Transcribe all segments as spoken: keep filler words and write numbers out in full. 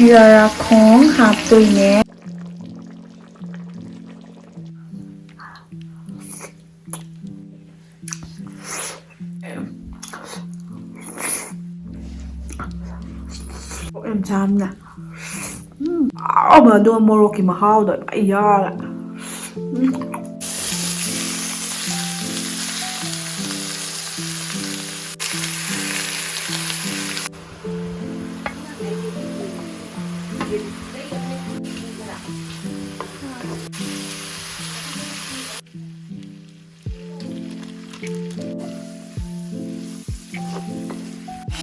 ꯖꯤꯔꯥ ꯔꯥꯈꯣꯡ ꯍꯥꯞꯇꯣꯏꯅꯦ꯫ ꯌꯥꯝ ꯆꯥꯝꯅ꯫ ꯎꯝ, ꯍꯥꯎꯕ꯫ ꯑꯗꯨꯒ ꯃꯣꯔꯣꯛꯀꯤ ꯃꯍꯥꯎꯗꯣ ꯂꯣꯏ ꯌꯥꯎꯔꯒ꯫ ꯎꯝ꯫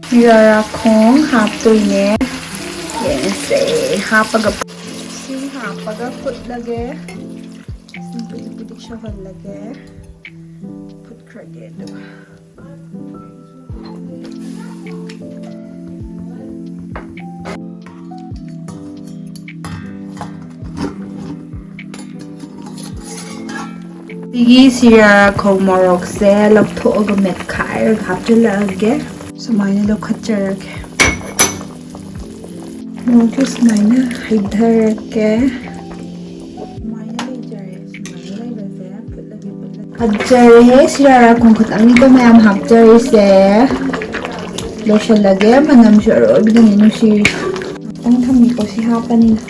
ꯖꯤꯔꯥ ꯔꯥꯈꯣꯡ ꯍꯥꯞꯇꯣꯏꯅꯦ꯫ ꯌꯦꯡꯁꯦ, ꯍꯥꯞꯄꯒ, ꯏꯁꯤꯡ ꯍꯥꯞꯄꯒ ꯐꯨꯠꯂꯒꯦ꯫ ꯏꯁꯤꯡ ꯄꯤꯗꯤꯛ ꯄꯤꯗꯤꯛ ꯁꯧꯍꯜꯂꯒꯦ꯫ ꯐꯨꯠꯈ꯭ꯔꯒꯦ ꯑꯗꯨꯒ꯫ ꯁꯤꯒꯤ ꯁꯤꯔꯥ ꯈꯣꯡ ꯃꯣꯔꯣꯛꯁꯦ ꯂꯧꯊꯣꯛꯑꯒ ꯃꯦꯠꯈꯥꯏꯔꯒ ꯍꯥꯞꯆꯤꯜꯂꯛꯑꯒꯦ꯫ ꯁꯨꯃꯥꯏꯅ ꯂꯧꯈꯠꯆꯔꯒꯦ꯫ ꯃꯣꯔꯣꯛꯁꯦ ꯁꯨꯃꯥꯏꯅ ꯍꯩꯊꯔꯒꯦ꯫ ꯁꯨꯃꯥꯏꯅ ꯂꯩꯖꯔꯦ꯫ ꯁꯨꯃꯥꯏꯅ ꯂꯩꯕꯁꯦ ꯐꯨꯠꯂꯒꯦ, ꯐꯨꯠꯂꯒꯦ꯫ ꯍꯥꯞꯆꯔꯦ꯫ ꯁꯤꯔꯥ ꯔꯥꯈꯣꯡ ꯈꯛꯇꯪꯅꯤꯀꯣ ꯃꯌꯥꯝ ꯍꯥꯞꯆꯔꯤꯁꯦ꯫ ꯂꯣꯏꯁꯤꯜꯂꯒꯦ꯫ ꯃꯅꯝꯁꯨ ꯑꯔꯣꯏꯕꯤꯗꯅꯦ ꯅꯨꯡꯁꯤꯔꯤꯁꯦ꯫ ꯈꯤꯇꯪ ꯊꯝꯃꯤꯀꯣ ꯁꯤ ꯍꯥꯞꯄꯅꯤꯅ꯫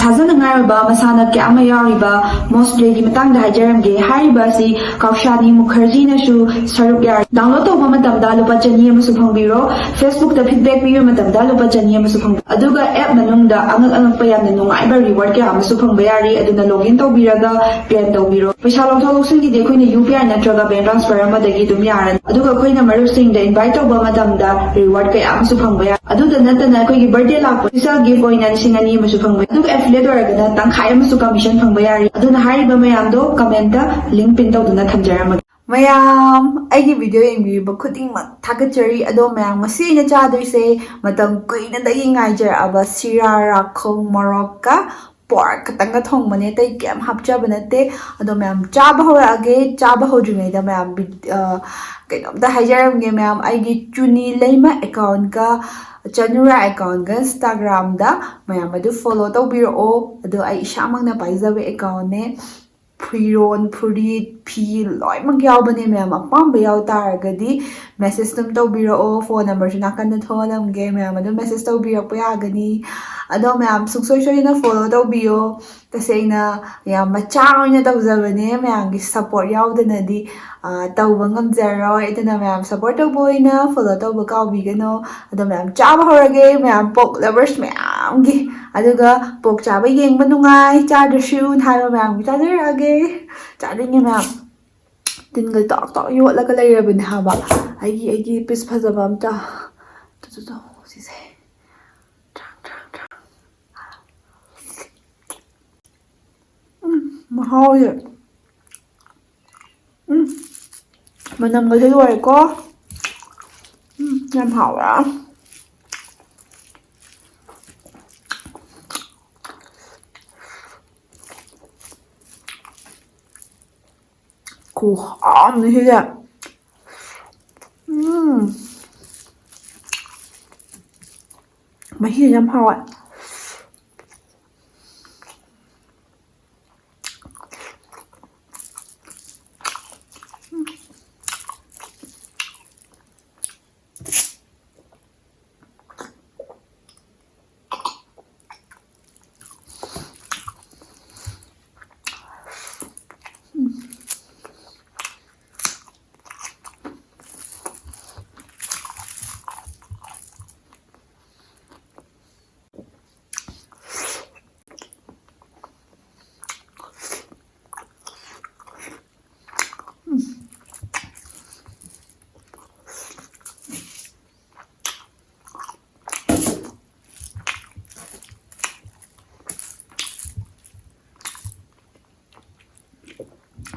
ꯊꯥꯖꯅꯤꯡꯉꯥꯏ ꯑꯣꯏꯕ ꯃꯁꯥꯟꯅ ꯀꯌꯥ ꯑꯃ ꯌꯥꯎꯔꯤꯕ ꯃꯣꯁ ꯄ꯭ꯂꯦꯒꯤ ꯃꯇꯥꯡꯗ ꯍꯥꯏꯖꯔꯝꯒꯦ꯫ ꯍꯥꯏꯔꯤꯕ ꯑꯁꯤ ꯀꯥꯎꯁꯥꯅꯤ ꯃꯨꯈꯔꯖꯤꯅꯁꯨ ꯁꯔꯨꯛ ꯌꯥꯔꯤ꯫ ꯗꯥꯎꯟꯂꯣꯗ ꯇꯧꯕ ꯃꯇꯝꯗ ꯂꯨꯄꯥ ꯆꯅꯤ ꯑꯃꯁꯨ ꯐꯪꯕꯤꯔꯣ꯫ ꯐꯦꯁꯕꯨꯛꯇ ꯐꯤꯗꯕꯦꯛ ꯄꯤꯕ ꯃꯇꯝꯗ ꯂꯨꯄꯥ ꯆꯅꯤ ꯑꯃꯁꯨ ꯐꯪꯕꯤꯔꯣ꯫ ꯑꯗꯨꯒ ꯑꯦꯞ ꯃꯅꯨꯡꯗ ꯑꯉꯛ ꯑꯉꯛꯄ ꯌꯥꯝꯅ ꯅꯨꯡꯉꯥꯏꯕ ꯔꯤꯋꯥꯔꯗ ꯀꯌꯥ ꯑꯃꯁꯨ ꯐꯪꯕ ꯌꯥꯔꯤ꯫ ꯑꯗꯨꯅ ꯂꯣꯒ ꯏꯟ ꯇꯧꯕꯤꯔꯒ ꯀ꯭ꯂꯦꯝ ꯇꯧꯕꯤꯔꯣ꯫ ꯄꯩꯁꯥ ꯂꯧꯊꯣꯛ ꯂꯧꯁꯤꯟꯒꯤꯗꯤ ꯑꯩꯈꯣꯏꯅ ꯌꯨ ꯄꯤ ꯑꯥꯏ ꯅꯠꯇ꯭ꯔꯒ ꯕꯦꯡ ꯇ꯭ꯔꯥꯟꯁꯐꯔ ꯑꯃꯗꯒꯤ ꯑꯗꯨꯝ ꯌꯥꯔꯅꯤ꯫ ꯑꯗꯨꯒ ꯑꯩꯈꯣꯏꯅ ꯃꯔꯨꯞꯁꯤꯡꯗ ꯏꯟꯚꯥꯏꯠ ꯇꯧꯕ ꯃꯇꯝꯗ ꯔꯤꯋꯥꯔꯗ ꯀꯌꯥ ꯑꯃꯁꯨ ꯐꯪꯕ ꯌꯥꯏ꯫ ꯑꯗꯨꯗ ꯅꯠꯇꯅ ꯑꯩꯈꯣꯏꯒꯤ ꯕꯔꯊꯗꯦ ꯂꯥꯛꯄ ꯏꯁꯄꯤꯁꯦꯜ ꯒꯤꯐ ꯑꯣꯏꯅ ꯂꯤꯁꯤꯡ ꯑꯅꯤ ꯑꯃꯁꯨ ꯐꯪꯕ ꯌꯥꯏ꯫ ꯑꯗꯨꯒ ꯑꯦꯐꯤꯂꯤꯌꯦꯠ ꯑꯣꯏꯔꯒꯅ ꯇꯪꯈꯥꯏ ꯑꯃꯁꯨ ꯀꯃꯤꯁꯟ ꯐꯪꯕ ꯌꯥꯔꯤ꯫ ꯑꯗꯨꯅ ꯍꯥꯏꯔꯤꯕ ꯃꯌꯥꯝꯗꯣ ꯀꯃꯦꯟꯇ ꯂꯤꯡ ꯄꯤꯟ ꯇꯧꯗꯨꯅ ꯊꯝꯖꯔꯝꯃꯒꯦ꯫ ꯃꯌꯥꯝ ꯑꯩꯒꯤ ꯚꯤꯗꯤꯑꯣ ꯌꯦꯡꯕꯤꯔꯤꯕ ꯈꯨꯗꯤꯡꯃꯛ ꯊꯥꯒꯠꯆꯔꯤ꯫ ꯑꯗꯣ ꯃꯌꯥꯝ, ꯉꯁꯤ ꯑꯩꯅ ꯆꯥꯗꯣꯏꯁꯦ ꯃꯇꯝ ꯀꯨꯏꯅꯗꯒꯤ ꯉꯥꯏꯖꯔꯛꯑꯕ ꯁꯤꯔꯥ ꯔꯥꯈꯣꯡ ꯃꯣꯔꯣꯛꯀ ꯄꯣꯔꯛ ꯈꯛꯇꯪꯒ ꯊꯣꯡꯕꯅꯦ, ꯑꯇꯩ ꯀꯩꯝ ꯍꯥꯞꯆꯕ ꯅꯠꯇꯦ꯫ ꯑꯗꯣ ꯃꯌꯥꯝ ꯆꯥꯕ ꯍꯧꯔꯛꯑꯒꯦ꯫ ꯆꯥꯕ ꯍꯧꯗ꯭ꯔꯤꯉꯩꯗ ꯃꯌꯥꯝ ꯚꯤ-, ꯑ, ꯀꯩꯅꯣꯝꯇ ꯍꯥꯏꯖꯔꯝꯒꯦ ꯃꯌꯥꯝ, ꯑꯩꯒꯤ ꯆꯨꯅꯤ ꯂꯩꯃ ꯑꯦꯀꯥꯎꯟꯒ ꯆꯅꯨꯔꯥ ꯑꯦꯀꯥꯎꯟꯒ Instagram-ꯗ ꯃꯌꯥꯝ ꯑꯗꯨ follow ꯇꯧꯕꯤꯔꯛꯑꯣ꯫ ꯑꯗꯣ ꯑꯩ ꯏꯁꯥꯃꯛꯅ ꯄꯥꯏꯖꯕ ꯑꯦꯀꯥꯎꯟꯅꯦ꯫ ꯐꯤꯔꯣꯟ, ꯐꯨꯔꯤꯠ, ꯐꯤ ꯂꯣꯏꯅꯃꯛ ꯌꯥꯎꯕꯅꯦ ꯃꯌꯥꯝ꯫ ꯑꯄꯥꯝꯕ ꯌꯥꯎ ꯇꯥꯔꯒꯗꯤ message ꯑꯗꯨꯝ ꯇꯧꯕꯤꯔꯛꯑꯣ꯫ Phone number-ꯁꯨ ꯅꯥꯀꯟꯗ ꯊꯣꯛꯍꯜꯂꯝꯒꯦ, ꯃꯌꯥꯝ ꯑꯗꯨꯝ message ꯇꯧꯕꯤꯔꯛꯄ ꯌꯥꯒꯅꯤ꯫ ꯑꯗꯣ ꯃꯌꯥꯝ ꯁꯨꯡꯁꯣꯏ ꯁꯣꯏꯗꯅ follow ꯇꯧꯕꯤꯌꯣ꯫ ꯇꯁꯦꯡꯅ ꯌꯥꯝ ꯃꯆꯥ ꯑꯣꯏꯅ ꯇꯧꯖꯕꯅꯦ, ꯃꯌꯥꯝꯒꯤ support ꯌꯥꯎꯗꯅꯗꯤ, ꯑ, ꯇꯧꯕ ꯉꯝꯖꯔꯣꯏ꯫ ꯑꯗꯨꯅ ꯃꯌꯥꯝ support ꯇꯧꯕ ꯑꯣꯏꯅ follow ꯇꯧꯕ ꯀꯥꯎꯕꯤꯒꯅꯣ꯫ ꯑꯗꯣ ꯃꯌꯥꯝ ꯆꯥꯕ ꯍꯧꯔꯒꯦ, ꯃꯌꯥꯝ pork lovers ꯃꯌꯥꯝꯒꯤ꯫ ꯑꯗꯨꯒ pork ꯆꯥꯕ ꯌꯦꯡꯕ ꯅꯨꯡꯉꯥꯏ, ꯆꯥꯗ꯭ꯔꯁꯨ ꯍꯥꯏꯕ ꯃꯌꯥꯝꯒꯤ ꯆꯥꯖꯔꯛꯑꯒꯦ꯫ ꯆꯥꯅꯤꯡꯉꯦ ꯃꯌꯥꯝ꯫ ꯇꯤꯟꯒ ꯇꯥꯛ ꯇꯥꯛ ꯌꯣꯠꯂꯒ ꯂꯩꯔꯕꯅꯦ ꯍꯥꯏꯕ꯫ ꯑꯩꯒꯤ, ꯑꯩꯒꯤ piece ꯐꯖꯕ ꯑꯝꯇ꯫ ꯇꯨ, ꯇꯨ, ꯇꯨ, ꯁꯤꯁꯦ꯫ ꯇ꯭ꯔꯥꯡ, ꯇ꯭ꯔꯥꯡ, ꯇ꯭ꯔꯥꯡ꯫ ꯎꯝ, ꯃꯍꯥꯎꯁꯦ꯫ ꯎꯝ, ꯃꯅꯝꯒꯁꯦ ꯂꯣꯏꯔꯦꯀꯣ꯫ ꯎꯝ, ꯌꯥꯝ ꯍꯥꯎꯔꯦ꯫ ꯈꯨꯍꯥꯎ ꯑꯃꯅꯤ ꯁꯤꯗꯤ꯫ ꯎꯝ꯫ ꯃꯍꯤ ꯌꯥꯝ ꯍꯥꯎꯋꯦ꯫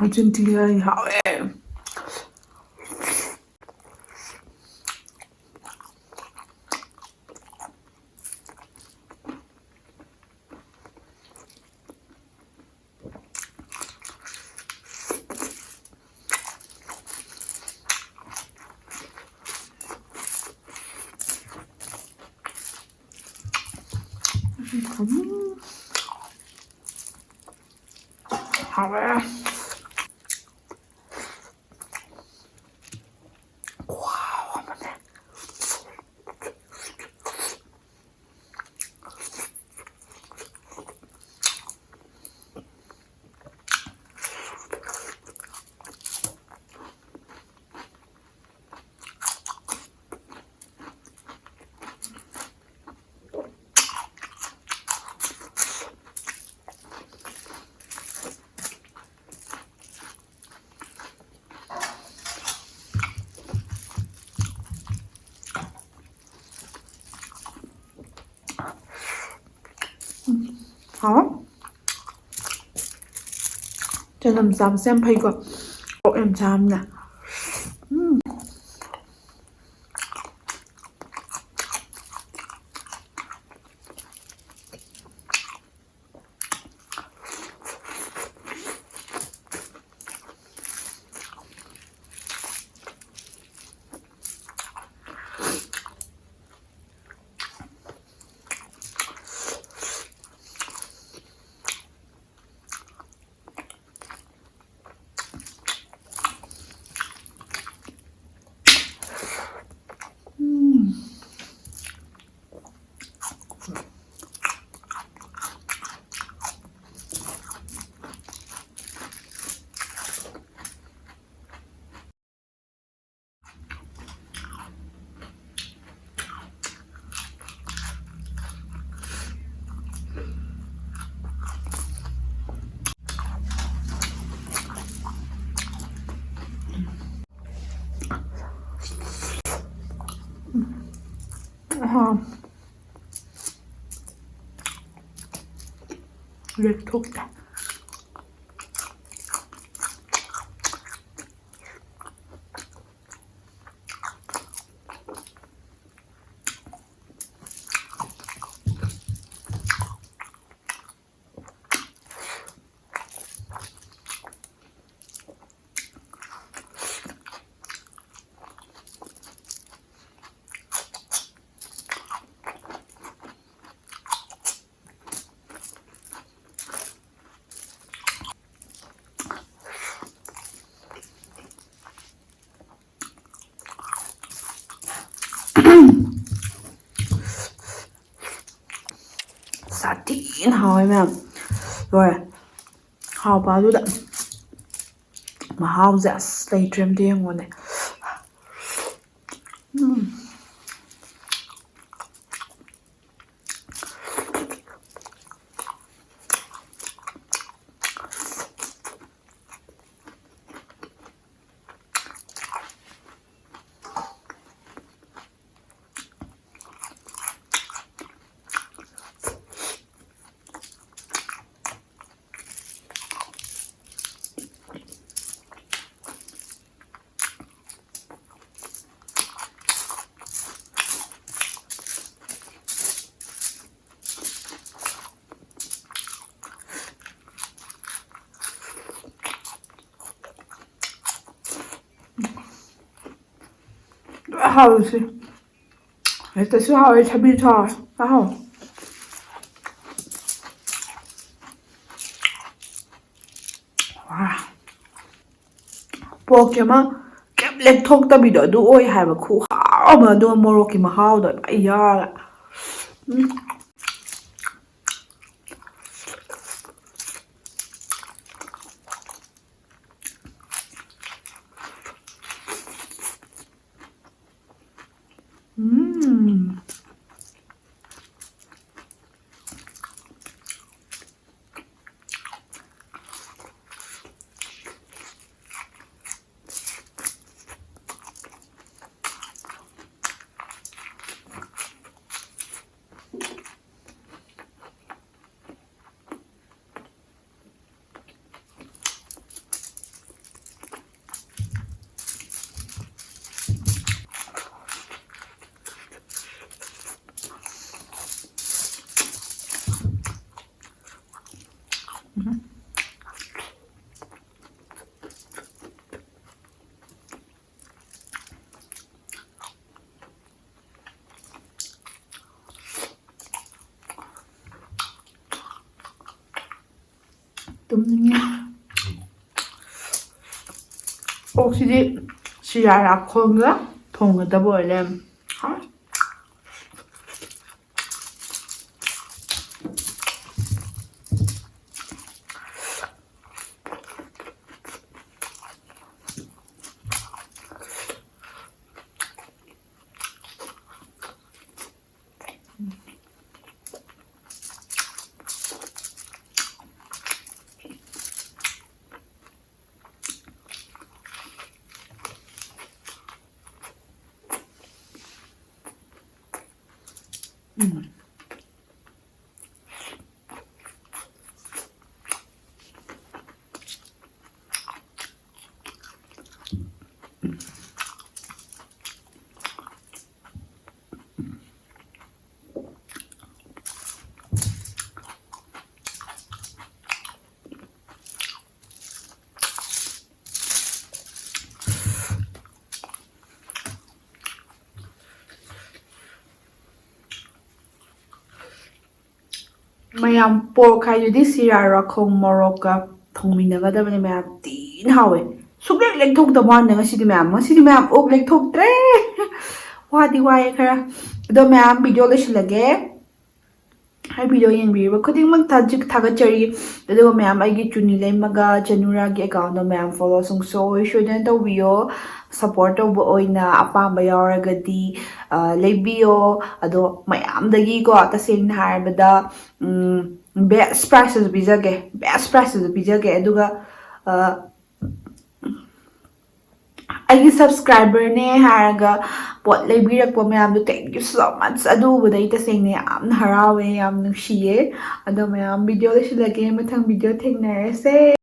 ꯃꯆꯤꯟ ꯊꯤꯔꯗꯤ ꯍꯥꯎꯋꯦ꯫ ꯎꯝ꯫ ꯍꯥꯎꯋꯦ꯫ ꯈꯨꯍꯥꯎ ꯑꯃꯅꯦ꯫ ꯎꯝ, ꯍꯥꯎ꯫ ꯆꯅꯝ ꯆꯥꯕꯁꯦ ꯌꯥꯝ ꯐꯩꯀꯣ꯫ ꯀꯣꯛ ꯌꯥꯝ ꯆꯥꯕꯅ꯫ ꯎꯝ꯫ ꯎꯝ꯫ ꯑꯍꯥ꯫ ꯂꯦꯛꯊꯣꯛꯀꯦ꯫ ꯁꯥꯊꯤꯅ ꯍꯥꯎꯋꯦ ꯃꯌꯥꯝ꯫ ꯂꯣꯏꯔꯦ꯫ ꯍꯥꯎꯕ ꯑꯗꯨꯗ ꯃꯍꯥꯎꯁꯦ ꯑꯁ ꯂꯩꯇ꯭ꯔꯦ, ꯑꯝꯇ ꯌꯦꯡꯉꯣꯅꯦ꯫ ꯎꯝ꯫ ꯂꯣꯏ ꯍꯥꯎꯔꯤꯁꯦ꯫ ꯍꯦꯛꯇꯁꯨ ꯍꯥꯎꯋꯦ, ꯊꯕꯤꯁꯨ ꯍꯥꯎꯋꯦ꯫ ꯆꯥꯍꯧ꯫ ꯋꯥ꯫ ꯄꯣꯔꯛꯀꯤ ꯑꯃ ꯀꯩꯝ ꯂꯦꯛꯊꯣꯛꯇꯕꯤꯗꯣ ꯑꯗꯨ ꯑꯣꯏ ꯍꯥꯏꯕ, ꯈꯨꯍꯥꯎ ꯑꯃ꯫ ꯑꯗꯨꯒ ꯃꯣꯔꯣꯛꯀꯤ ꯃꯍꯥꯎꯗꯣ ꯂꯣꯏ ꯌꯥꯎꯔꯒ꯫ ꯎꯝ꯫ ꯎꯝ꯫ ꯇꯨꯝꯅꯤꯡꯉꯦ꯫ ꯑꯣꯛꯁꯤꯗꯤ ꯁꯤꯔꯥ ꯂꯥꯈꯣꯡꯒ ꯊꯣꯡꯒꯗꯕ ꯑꯣꯏꯔꯦ꯫ ꯍꯥ, ꯎꯝ꯫ ꯃꯌꯥꯝ, pork ꯍꯥꯏꯗꯨꯗꯤ ꯁꯤꯔꯥ ꯔꯥꯈꯣꯡ ꯃꯣꯔꯣꯛꯀ ꯊꯣꯡꯃꯤꯟꯅꯒꯗꯕꯅꯦ ꯃꯌꯥꯝ, ꯊꯤꯅ ꯍꯥꯎꯋꯦ꯫ ꯁꯨꯛꯂꯦꯛ ꯂꯦꯛꯊꯣꯛꯇꯕ ꯋꯥꯅꯦ ꯉꯁꯤꯗꯤ ꯃꯌꯥꯝ, ꯉꯁꯤꯗꯤ ꯃꯌꯥꯝ ꯑꯣꯛ ꯂꯦꯛꯊꯣꯛꯇ꯭ꯔꯦ꯫ ꯋꯥꯗꯤ ꯋꯥꯏꯌꯦ ꯈꯔ꯫ ꯑꯗꯣ ꯃꯌꯥꯝ, video ꯂꯣꯏꯁꯤꯜꯂꯒꯦ꯫ ꯑꯩ video ꯌꯦꯡꯕꯤꯔꯤꯕ ꯈꯨꯗꯤꯡꯃꯛ ꯊꯥꯖ-, ꯊꯥꯒꯠꯆꯔꯤ꯫ ꯑꯗꯨꯒ ꯃꯌꯥꯝ, ꯑꯩꯒꯤ ꯆꯨꯅꯤ ꯂꯩꯃꯒ ꯆꯅꯨꯔꯥꯒꯤ account ꯗꯣ ꯃꯌꯥꯝ follow ꯁꯨꯡꯁꯣꯏ ꯁꯣꯏꯗꯅ ꯇꯧꯕꯤꯌꯣ꯫ Support ꯇꯧꯕ ꯑꯣꯏꯅ ꯑꯄꯥꯝꯕ ꯌꯥꯎꯔꯒꯗꯤ, ꯑ, ꯂꯩꯕꯤꯌꯣ꯫ ꯑꯗꯣ ꯃꯌꯥꯝꯗꯒꯤꯀꯣ, ꯇꯁꯦꯡꯅ ꯍꯥꯏꯔꯕꯗ, ꯎꯝ, best price ꯁꯨ ꯄꯤꯖꯒꯦ, best price ꯁꯨ ꯄꯤꯖꯒꯦ꯫ ꯑꯗꯨꯒ, ꯑ, ꯑꯩꯒꯤ subscriber ꯅꯦ ꯍꯥꯏꯔꯒ ꯄꯣꯠ ꯂꯩꯕꯤꯔꯛꯄ ꯃꯌꯥꯝꯗꯣ, thank you so much꯫ ꯑꯗꯨ ꯎꯕꯗ ꯑꯩ ꯇꯁꯦꯡꯅ ꯌꯥꯝꯅ ꯍꯔꯥꯎꯋꯦ, ꯌꯥꯝ ꯅꯨꯡꯁꯤꯌꯦ꯫ ꯑꯗꯣ ꯃꯌꯥꯝ, video ꯂꯣꯏꯁꯤꯜꯂꯒꯦ, ꯃꯊꯪ video ꯊꯦꯡꯅꯔꯁꯦ꯫